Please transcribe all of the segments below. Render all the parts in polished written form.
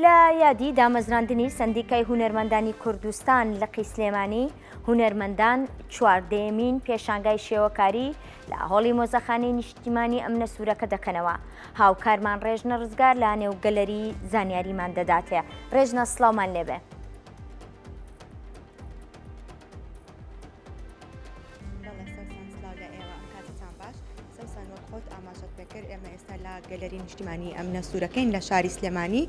لە یادی دامەزراندنی سەندیکای هونەرمەندانی کوردستان لقی سلێمانی، هونەرمەندان چواردەیەمین پێشانگای شێوەکاری لە هۆڵی مۆزەخانەی نیشتیمانی ئەمنە سوورەکە دەکەنەوە. هاوکارمان ڕێژنە ڕزگار لە نێو گەلەری زانیاریمان دەداتێ. ڕێژنە سڵاومان لێبێ. بەڵێ سەوسەن سلاو لە ئێوە ئەم کاتتان باش سەوسەن وەک خۆت ئاماژەت پێکرد ئێمە ئێستا لە گەلەری نیشتیمانی ئەمنە سوورەکەین لە شاری سلێمانی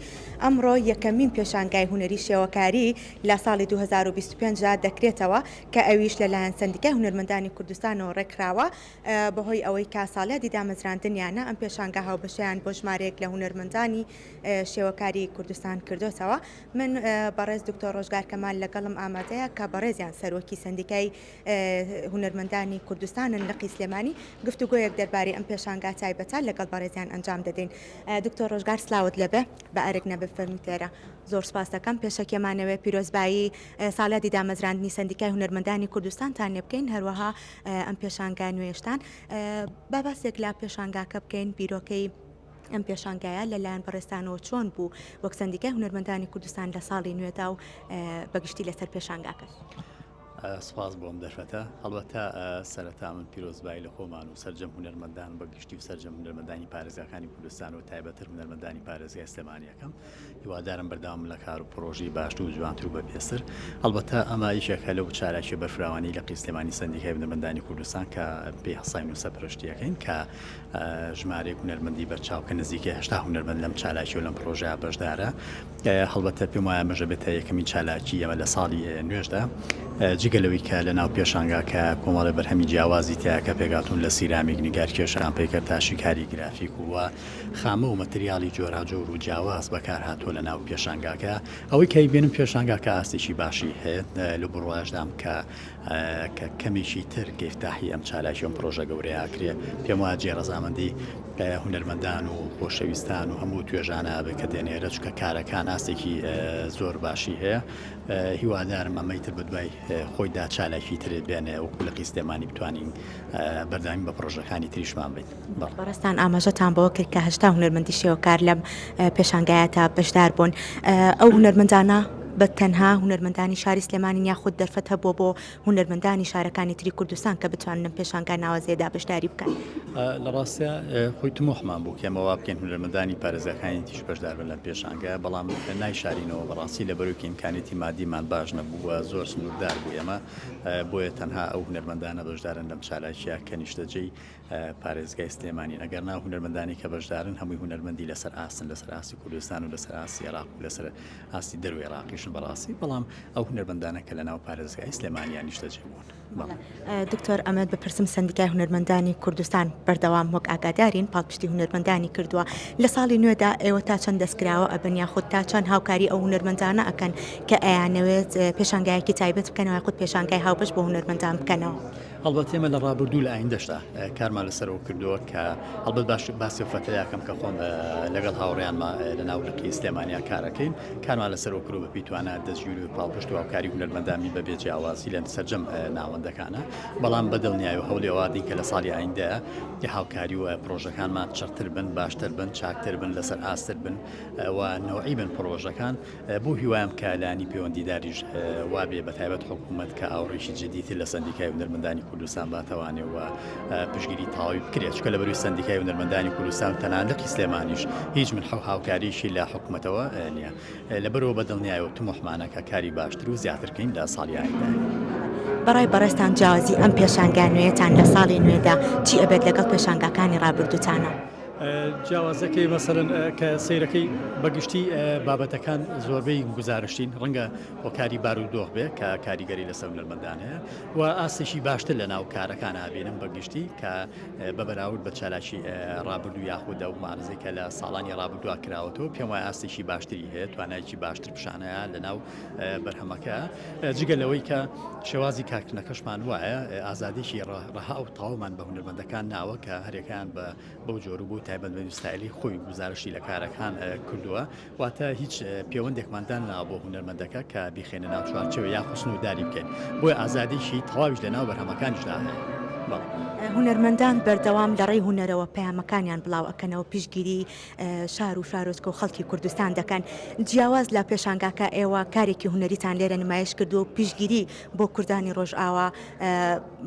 ئەمڕۆ یەکەمین پێشانگای هونەری شێوەکاری لە ساڵی 2025 دا دەکرێتەوە کە ئەویش لەلایەن سەندیکای هونەرمەندانی کوردستانەوە ڕێکخراوە بەهۆی ئەوەی کە ساڵیادی دامەزراندنیانە ئەم پێشانگا هاوبەشیان بۆ ژمارەیەک لە هونەرمەندانی شێوەکاری کوردستان کردوتەوە من بەڕێز دکتۆر ڕۆژگار کەمال لەگەڵم ئامادەیە کە بەڕێزیان سەرۆکی سەندیکای هونەرمەندانی کوردستانن لقی سلێمانی گفتوگۆیەک دەربارەی ئەم پێشانگا تایبەتە لەگەڵ بەڕێزیان ئەنجام دەدەین. دکتۆر ڕۆژگار سلاوت لێبێ بە ئەرک نەبێ فەرموو تێرە. زۆر سپاس دەکەم. پێشەکیەمانەوێ پیرۆزبایی ساڵیادی دامەزراندنی سەندیکای هونەرمەندانی کوردستانتان لێ بکەین هەروەها ئەم پێشانگا نوێیەشتان. با باسێک لە پێشانگاکە بکەین بیرۆکەی ئەم پێشانگایە لەلایەن بەڕێزتانەوە چۆن بوو وەک سەندیکای هونەرمەندانی کوردستان لە ساڵی نوێدا و بەگشتی لەسەر پێشانگاکەش؟ سپاس بۆ ئەم دەرفەتە. هەڵبەتە سەرەتا من پیرۆزبایی لە خۆمان و سەرجەم هونەرمەندان بە گشتی و سەرجەم هونەرمەندانی پارێزگاکانی کوردستان و تایبەتتر هونەرمەندانی پارێزگای سلێمانی ئەکەم. هیوادارم بەردەوام لە کار و پڕۆژەی باشتر و جوانتر و بەپێزتر. هەڵبەتە ئەمە یەکێکە لەو چالاکیە بەرفراوانەی لقی سلێمانی سەندیکای هونەرمەندانی کوردستان کە پێی هەستاین و سەرپەرشتی ئەکەین کە ژمارەیەک هونەرمەندی بەرچاو کە نزیکەی 80 هونەرمەند لەم چالاکی و لەم پڕۆژەیە بەشدارە. هەڵبەتە پێم وایە ئەمەش ئەبێتە یەکەمین چالاکی ئێمە لە ساڵی نوێشدا جگە لەوەی کە لە ناو پێشانگا کە کۆمەڵە بەرهەمی جیاوازی تیا کە پێکهاتوون لە سیرامیک، نیگارکێشان، پەیکەرتاشی، کاری گرافیک و خامە و مەتریاڵی جۆراوجۆر و جیاواز بەکارهاتووە لە ناو پێشانگاکە. ئەوەی کە ئەیبینم پێشانگاکە ئاستێکی باشی هەیە لەو بڕوایەشدام کە کە کەمێکی تر کە ئیفتاحی ئەم چالاکی ئەم پڕۆژە گەورەیە ئەکرێ پێم وایە جێی ڕەزامەندی هونەرمەندان و خۆشەویستان و هەموو توێژانە ئەبێ کە دێنە ئێرە چونکە کارەکان ئاستێکی زۆر باشی هەیە هیوادارم ئەمەی تر بەدوای خۆیدا چالاکی تر بێنێ وەکو لقی سلێمانی بتوانین بەردەوامی بە پڕۆژەکانی تریشمان بین. بەڕێزتان ئاماژەتان بەوە کرد کە 80 هونەرمەندی شێوەکار لەم پێشانگایەتا بەشدار بوون ئەو هونەرمەندانە بە تەنها هونەرمەندانی شاری سلێمانین یاخود دەرفەت هەبووە بۆ هونەرمەندانی شارەکانی تری کوردستان کە بتوانن لەم پێشانگا ناوازەیەدا بەشداری بکەن؟ لە ڕاستیا خۆی تموحمان بوو کە ئێمە وا بکەین هونەرمەندانی پارێزگاکانی تریش بەشدار بن لەم پێشانگایە بەڵام نایشارینەوە بەڕاستی لەبەرەوەی کە ئیمکانیەتی مادیمان باش نەبوو و زۆر سنووردار بوو ئێمە بۆیە تەنها ئەو هونەرمەندانە بەشدارن لەم چالاکیە کە نیشتەجێی پارێزگای سلێمانین ئەگەرنا هونەرمەندانی کە بەشدارن هەمووی هونەرمەندی لەسەر ئاستن لەسەر ئاستی کوردستان و لەسەر ئاستی عێراق و لەسەر ئاستی دەروی عێراقیشن بەڕاستی بەڵام ئەو هونەرمەندانە کە لەناو پارێزگای سلێمانیان نیشتەجێ بوون. دکتۆر ئەمەد بپرسم سەندیکای هونەرمەندانی کوردستان بەردەوام وەک ئاگادارین پاڵپشتی هونەرمەندانی کردووە لە ساڵی نوێدا ئێوە تا چەند دەستکراوە ئەبن یاخود تا چەند هاوکاری ئەو هونەرمەندانە ئەکەن کە ئەیانەوێت پێشانگایەکی تایبەت بکەنەوە یاخود پێشانگای هاوبەش بۆ هونەرمەندان بکەنەوە؟ هەڵبەت ئێمە لە ڕابردوو لە ئایندەشدا کارمان لەسەر ئەوە کردووە کە هەڵبەت باش باسی ئەو فەتەیەکەم کە خۆم لەگەڵ هاوڕێیانما لە ناو لقی سلێمانیا کارەکەین کارمان لەسەر ئەوە کردووە بەپێی توانا دەستگیر و پاڵپشت و هاوکاری هونەرمەندان بین بەبێ جیاوازی لە سەرجەم ناوەندەکانە بەڵام بە دڵنیایی و هەوڵی ئەوە دەین کە لە ساڵی ئایندە هاوکاری و پڕۆژەکانمان چڕتر بن باشتر بن چاکتر بن لەسەر ئاستر بن و نەوعی بن پڕۆژەکان بەو هیوایەم کە لایەنی پەیوەندیداریش وابێ بەتایبەت حکوومەت کە ئاوڕێکی جدیتر لە سەندیکای هونەرمەندانی کوردستان باتەوانێ و پشتگیری تەواوی بکرێت چونکە لە بەروی سەندیکای هونەرمەندانی کوردستان و تەنانەت لقی سلێمانیش هیچ منحە و هاوکاریی لە حکوومەتەوە نییە لەبەرەوە بە دڵنیایەوە تموحمانە کە کاری باشتر و زیاتر کەین لە ساڵی ئایندە. بەڕای بەڕێزتان جیاوازی ئەم پێشانگا نوێیەتان لە ساڵی نوێدا چی ئەبێت لەگەڵ پێشانگاکانی ڕابردووتانا؟ جیاوازەکەی مەسەلەن کە سەیرەکەی بەگشتی بابەتەکان زۆربەی گوزارشتین ڕەنگە هۆکاری بارودۆخ بێ کە کاریگەری لەسەر هونەرمەندان هەیە و ئاستێکی باشتر لە ناو کارەکان ئابینم بەگشتی کە بە بەراورد بە چالاکی ڕابردوو یاخود ئەو مارزەی کە لە ساڵانی ڕابردووە کراوەتەوە پێم وایە ئاستێکی باشتری هەیە توانایەکی باشتر پیشانەیە لە ناو بەرهەمەکە جگە لەوەی کە شێوازی کارکردنەکەشمان وایە ئازادیی ڕەها و تەواومان بە هونەرمەندەکان ناوە کە هەرێکیان بە بەو جۆر و بۆ تایبەتمەندی و ستایلی خۆی گوزارشتی لە کارەکان کردووە واتە هیچ پێوەندێکمان دانناوە بۆ هونەرمەندەکە کە بیخەینە ناو چوارچێوە یاخود سنوورداری بکەین بۆیە ئازادیی تەواویش لە ناو بەرهەمەکانیشدا هەیە. بەڵێ. هونەرمەندان بەردەوام لە ڕێی هونەرەوە پەیامەکانیان بڵاو ئەکەنەوە، پشتگیری شار و شارۆچکە و خەڵکی کوردستان دەکەن. جیاواز لە پێشانگاکە ئێوە کارێکی هونەریتان لێرە نمایش کردووە و پشتگیری بۆ کوردانی ڕۆژئاوا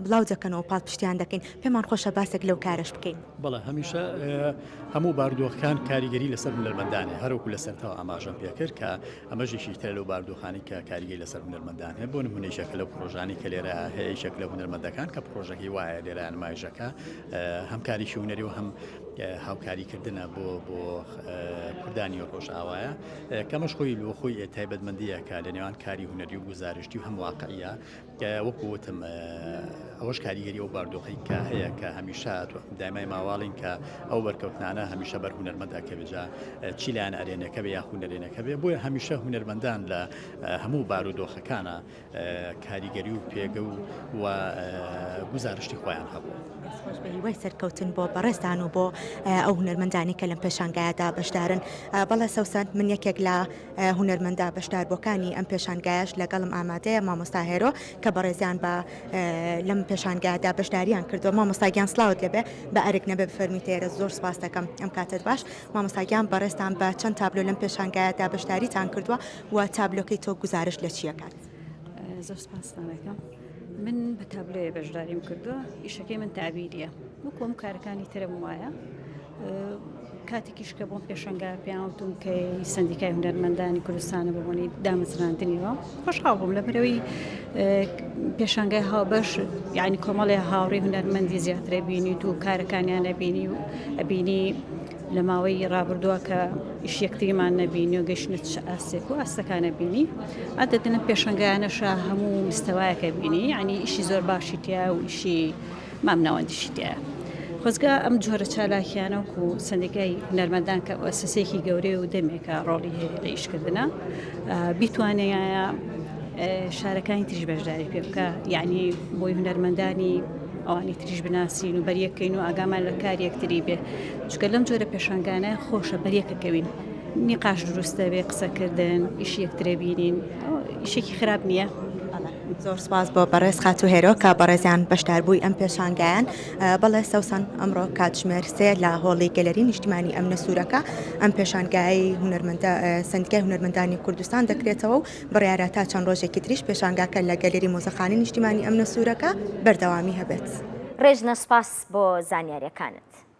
بڵاو دەکەنەوە و پاڵپشتیان دەکەین. پێمان خۆشە باسێک لەو کارەش بکەین. بەڵێ هەمیشە هەموو بارودۆخەکان کاریگەری لەسەر هونەرمەندان هەیە، هەروەکو لە سەرەتاوە ئاماژەم پێکرد کە ئەمەش یەکێکی ترە لەو بارودۆخانەی کە کاریگەری لەسەر هونەرمەندان هەیە، بۆ نموونە یەکێکە لەو پڕۆژانەی کە لێرە هەیە، یەکێک لە هونەرمەندەکان کە پڕۆژەکەی وایە لێرە نمایشەکە هەم کارێکی هونەری و هەم هاوکاریکردنە بۆ بۆ کوردانی ڕۆژئاوایە کەمەش خۆی لۆ خۆی تایبەتمەندیەکە لە نێوان کاری هونەری و گوزارشتی و هەم واقعیە وەکو وتم ئەوەش کاریگەری ئەو باردۆخەی کە هەیە کە هەمیشە دایمای ماواڵین کە ئەو بەرکەوتنانە هەمیشە بەر هونەرمەند ئەکەوێت جا چی لایەن ئەرێنەکە بێ یاخود نەرێنەکە بێ بۆیە هەمیشە هونەرمەندان لە هەموو بارودۆخەکانە کاریگەری و پێگە و و گوزارشتی خۆیان هەبوو. دەست خۆش بە هیوای سەرکەوتن بۆ بەڕێزتان و بۆ ئەو هونەرمەندانی کە لەم پێشانگایەدا بەشدارن. بەڵێ سەوسەن من یەکێک لە هونەرمەندە بەشداربووەکانی ئەم پێشانگایەش لەگەڵم ئامادەیە مامۆستا هێرۆ کە بەڕێزیان بە لەم پێشانگایەدا بەشداریان کردووە. مامۆستا گیان سڵاوت لێبێ بە ئەرک نەبێ بفەرموویتە ئێرە زۆر سپاست دەکەم ئەم کاتەت باش. مامۆستا گیان بەڕێزتان بە چەند تابلۆ لەم پێشانگایەدا بەشداریتان کردووە و تابلۆکەی تۆ گوزارشت لە چی ئەکات؟ زۆر سپاستان ئەکەم. من بە تابلۆیە بەشداریم کردووە، ئیشەکەی من تەعبیریە وەکو هەموو کارەکانی ترم وایە. کاتێکیش کە بۆم پێشەنگا پێیان وتم کە سندیکای هونەرمەندانی کوردستانە بە بۆنەی دامەزراندنیەوە خۆشحاڵ بووم لەبەرەوەی پێشانگای هاوبەش یعنی کۆمەڵێ هاوڕێی هونەرمەندی زیاترە بینیت و کارەکانیان نەبینی و ئەبینی لە ماوەی ڕابردووە کە ئیش یەکتریمان نەبینی و گەشتنە چ ئاستێک و ئاستەکانە بینی عادەتەن لەم پێشەنگایانەشا هەموو مستەوایەکە بینی یعنی ئیشی زۆر باشی تیا و ئیشی مامناوەندیشی تیایە. خۆزگا ئەم جۆرە چالاکیانە وەکو سەندیکای هونەرمەندان کە موئەسەسەیەکی گەورەیە و دەمێکە ڕۆڵی هەیە لە ئیشکردنا بیتوانێایە شارەکانی تریش بەشداری پێ بکە یعنی بۆی هونەرمەندانی ئەوانی تریش بناسین و بەریەکەین و ئاگامان لە کار یەکتری بێ چونکە لەم جۆرە پێشانگانە خۆشە بەریەکەکەوین نیقاش دروستە بێ قسەکردن ئیش یەکترە بینین ئیشێکی خراپ نییە. زۆر سوپاس بۆ بەڕێز خاتوو هێرۆ کە بەڕێزیان بەشداربووی ئەم پێشانگایەن. بەڵێ سەوسەن ئەمڕۆ کاتژمێر سێ لە هۆڵی گەلەری نیشتیمانی ئەمنە سوورەکە ئەم پێشانگایەی هونەرمەندە سەندیکای هونەرمەندانی کوردستان دەکرێتەوە و بڕیارە تا چەند ڕۆژێکی تریش پێشانگاکە لە گەلەری مۆزەخانەی نیشتیمانی ئەمنە سوورەکە بەردەوامی هەبێت. ڕێژنە سوپاس بۆ زانیاریەکانت.